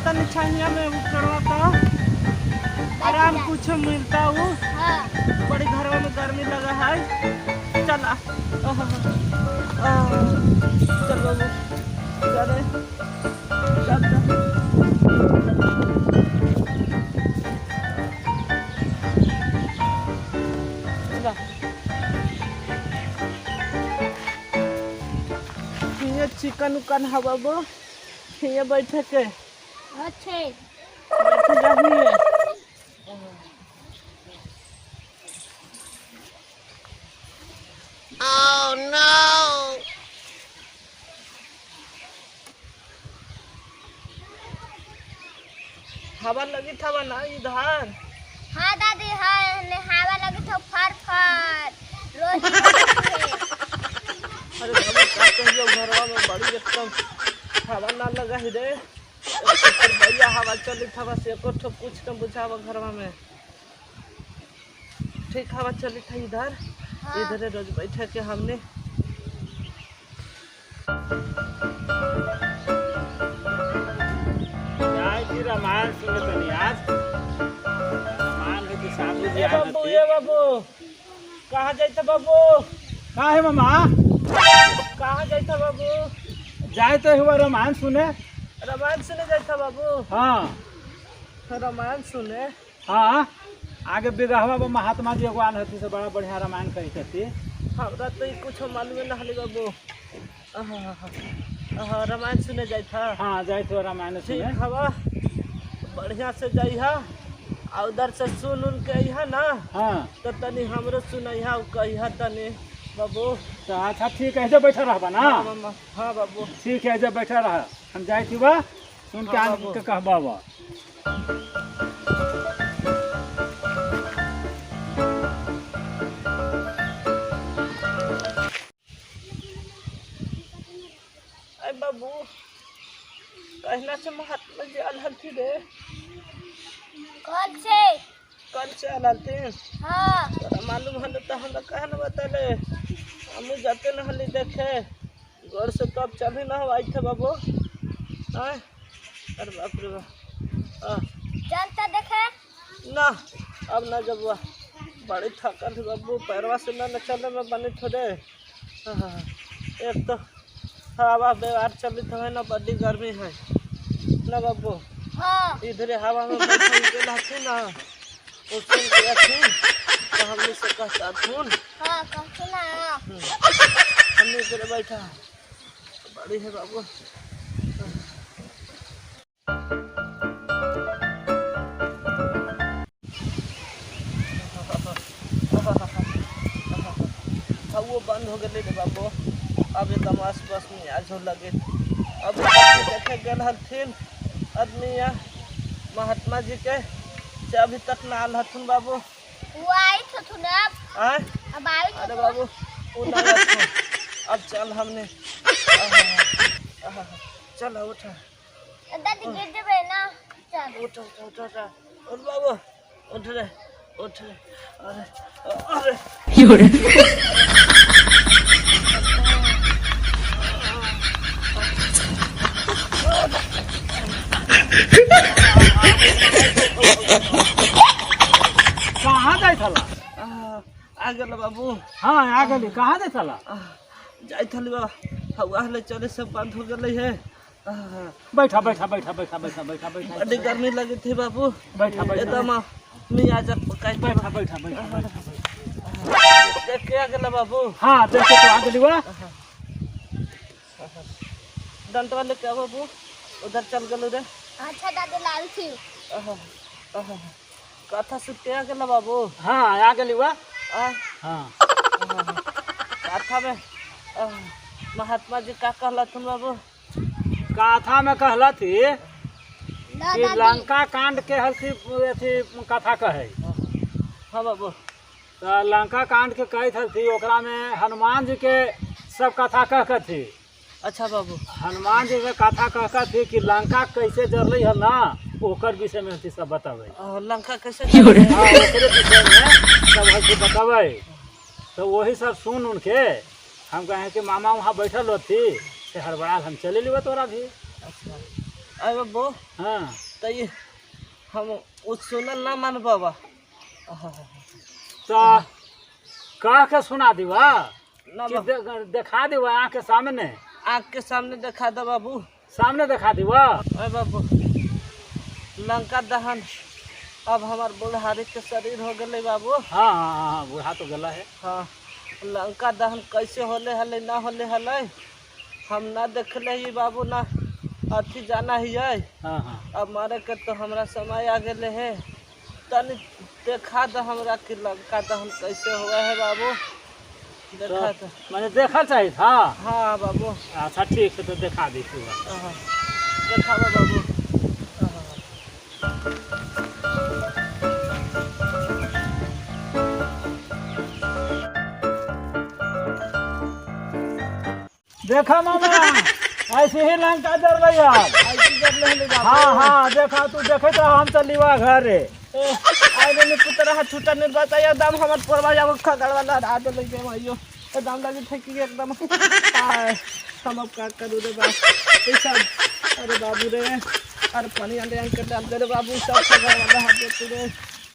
तनी छाइया में ऊपर का आराम कुछ मिलता वो। हाँ। बड़ी घरवा में गर्मी लगा है। चला चल बाबू, चले चल चल। चला। ये चिकन उकन हवा बाबू, ये बैठे के। अच्छे। बैठ जाइए। हवा लगी था ना इधर। हाँ दादी, हाँ हवा लगी तो फर फर रोज। अरे बाबू का कहियो, घरवा में बड़ी एकदम हवा ना लगा ही रे। एक भैया हवा चली था से एको ठो कुछ न बुझावा घरवा में। ठीक हवा चली था इधर। हाँ। इधर रोज बैठे के हमने। जाय थी रामायण सुने तनी आज। रामायण है कि साधु जी ए आयल बाबू, हथी। ए बाबू, कहाँ जाइते बाबू? का है मामा? कहाँ जाइते बाबू? जाए तो हुआ रामायण सुने। रामायण सुने जाइते बाबू? हाँ। रामायण सुने? हाँ, आगे बिगहवा पर महात्मा जी एगो आयल हथी से बड़ा बढ़िया रामायण कहत हथी। हमरा तो ई कुछ मालूम न हले बाबू। आहा, आहा, रामायण सुने जाइता? हाँ, जाए तो रामायण ठीक सुने। हवा, बढ़िया से जाइहा आ उधर से सुन उन के अइहा ना। हाँ। तो तनी हमरो सुनैहा उ कहिहा तनी बाबू। तो अच्छा ठीक है, ऐसे बैठा रहबा ना? हाँ मामा, हाँ बाबू। ठीक है, ऐसे बैठा रह, हम जाए थी बा सुन के हाँ आन बाबू। के कहबा बा। अरे बाबू, कहना से महात्मा जी आल हथी रे? कल से। कल से आल हथी? हाँ। तोरा मालूम हल तो हमरा कहे न बतले, हमू जाते न हली देखे गौर से तब चली न हो आई थे बाबू। आय, अरे बाप रे बाप। चलता देखे। ना अब ना जब बड़ी थकल है बाबू, पैरवा से ना न चले में बनी थोड़े। एक तो हवा बेवार चली तो है ना, बड़ी गर्मी है ना बाबू। हाँ। इधर हवा में बैठल गेल हथी ना, वो सुन के हथी तो हमने से कहता थुन। हाँ कहते ना। हमने इधर बैठा बड़ी है बाबू। हाँ, वो बंद हो गए रे बाबू। अब एकदम आस पास में आज हो लगे। अब देखे गए हथिन आदमी या महात्मा जी के से अभी तक ना आल हथुन बाबू। वो आई तो थुन अब। आय? अब आई तो अरे थुन। बाबू वो ना हथुन। अब चल हमने। आहा, चल उठा। दादी गिर देबे ना, चल। उठ उठ उठ उठ उठ बाबू, उठ रे उठ रे। अरे अरे कहाँ जाए थला? आ गेल बाबू। हाँ आ गेली। कहाँ जाए थला? जाए थली बाबा, हवा ले चले सब बंद हो गेलै है। बैठा बैठा बैठा बैठा बैठा बैठा बैठा। बड़ी गर्मी लगी थी बाबू। बैठा बैठा। एकदम मियाज पकाई। बैठा बैठा बैठा बैठा। देख के आ गेल बाबू। हाँ देख के तो आ गेली बा। डंटवा लेके आ बाबू, उधर चल गेलू रे। अच्छा दादी लाल थी। कथा सुन के आ गेल बाबू। हाँ आ गेली बा। आ हाँ। कथा में महात्मा जी का कहलथुन बाबू? कथा में कहलथी ना कि दादी। लंका कांड के हलथी अथी कथा कहे। हाँ बाबू। तो लंका कांड के कहत हलथी, ओकरा में हनुमान जी के सब कथा कह के थी। अच्छा बाबू। हनुमान जी के कथा कह के थी कि लंका कैसे जरली है ना, ओकर विषय में हलथी सब बतावे। लंका कैसे? हाँ, ओकरे विषय में सब हलथी बतावे। तो वही सब सुन उनके हम कहे कि मामा वहाँ बैठल होती से हड़बड़ा हम चले लिबा तोरा भी। अच्छा। अरे बाबू। हाँ। तो ये हम उस सुनल ना मान बाबा। तो कह के सुना दीवा ना कि बाबू। देखा दीवा आँख के सामने? आँख के सामने देखा दो बाबू। सामने देखा दीवा। अरे बाबू, लंका दहन अब हमार बुढ़ारी के शरीर हो गए बाबू। हाँ हाँ हाँ हाँ, बूढ़ा तो गला है। हाँ, लंका दहन कैसे होले हले ना होले हले हम ना देखले ही बाबू, ना अथी जाना ही है। हाँ हाँ। अब मरे के तो हमरा समय आ गए है, तनी देखा दो हमरा कि लंका दहन कैसे हुआ है बाबू, देखा तो दो। मैंने देखा चाहिए था। हाँ बाबू। अच्छा ठीक है, तो देखा दी तू। हाँ, देखावा बाबू। हाँ। देखा मामा, ऐसे ही लंका जर रही है। ऐसे जब ले ले बाबू। हाँ हाँ, देखा तू देखे तो हम चलीवा घर रे। ए, आइ रे पुतरा हाथ छूटा नहीं बचाया दाम हमर परवा जाब खगड़ वाला रात ले जे भाइयो, ए दाम लगी ठेकी के एकदम। आय, हम अब का करू रे बाप ए सब। अरे बाबू रे, अरे पानी अंदर अंकर डाल दे रे बाबू, सब खगड़ वाला हाथ दे रे।